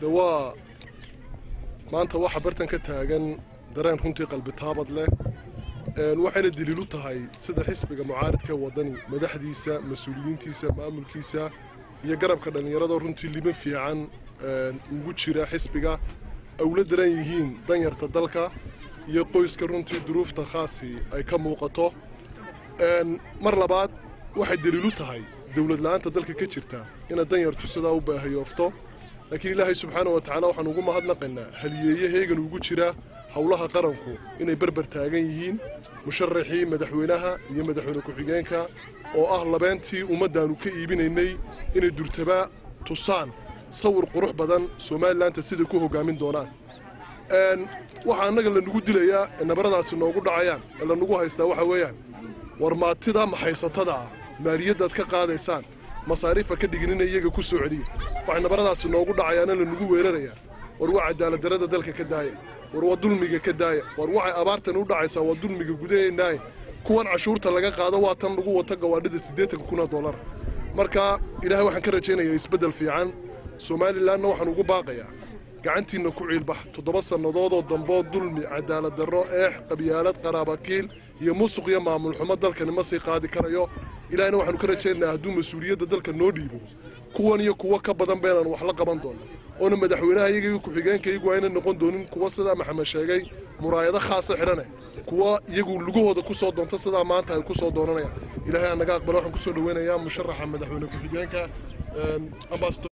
De waa maanta waxa bartan ka taagan dareen runtii qalbi taabad leh, waxayna daliil u tahay sida xisbiga mucaaridka Waddani madaxdiisa, mas-uuliyiintiisa, maamulkiisa iyo garabka dhallinyarada runtii liman fiican ugu jira xisbiga ay ula daran yihiin danyarta dalka iyo qoyska runtii duruufta khaasi ay ka muuqato. Mar labaad waxay daliil u tahay dowlad la'aanta dalka ka jirta ina danyartu sidaa u baahayoofto. Laakiin Ilaahay subxaana wa tacaala waxaan ugu mahadnaqaynaa haliyeeye heegan ugu jira howlaha qaranku inay berber taagan yihiin musharaxii madaxweynaha iyo madaxweyne ku-xigeenka oo ah labeentii ummaddaannu ka iibinaynay inay durtaba tusaan sawir qurux badan Somalilandta siday ku hoggaamin doonaan. Waxaa annaga lanagu dilayaa ee nabaradaasi noogu dhacayaan ee lanagu haystaa waxa weeyaan, war maatida maxaysatada ah maaliyaddaad ka qaadaysaan masaariifa ka dhiginina, iyaga ku soo celiya. Waxay nabaradaasi noogu dhacayaana lanagu weerarayaa, war waa cadaaladdarrada dalka ka daaya, war waa dulmiga ka daaya, war waxay abaartan u dhacaysaa waa dulmiga gudaheennaaye, kuwan cashuurta laga qaado waa tan lagu wato gawaadhida 80,000 oo dollar. Marka Ilaahay waxaan ka rajaynayaa isbeddel fiican. Somalilandna waxaan ugu baaqayaa gacantiinna ku ciilbax 7 sannadoodoo damboo dulmi, cadaalad darro, eex, qabyaalad, qaraabakiil iyo musuq iyo maamul xumo dalkani ma sii qaadi karayo. Ilaahayna waxaanu ka rajaynaynaa hadduu mas-uuliyadda dalka noo dhiibo kuwan iyo kuwo ka badan baynaan wax la qaban doonno, oona madaxweynaha iyaga iyo ku-xigeenka iyagu ayna noqon doonin kuwa sidaa Maxamed sheegay muraayado khaasa xidhane, kuwa iyagu lugahooda ku soo doonta sidaa maanta ay ku soo doonanayaan. Ilaahay anaga aqbalo. Waxaan kusoo dhaweynayaa musharaxa madaxweyne ku-xigeenka, ambassador.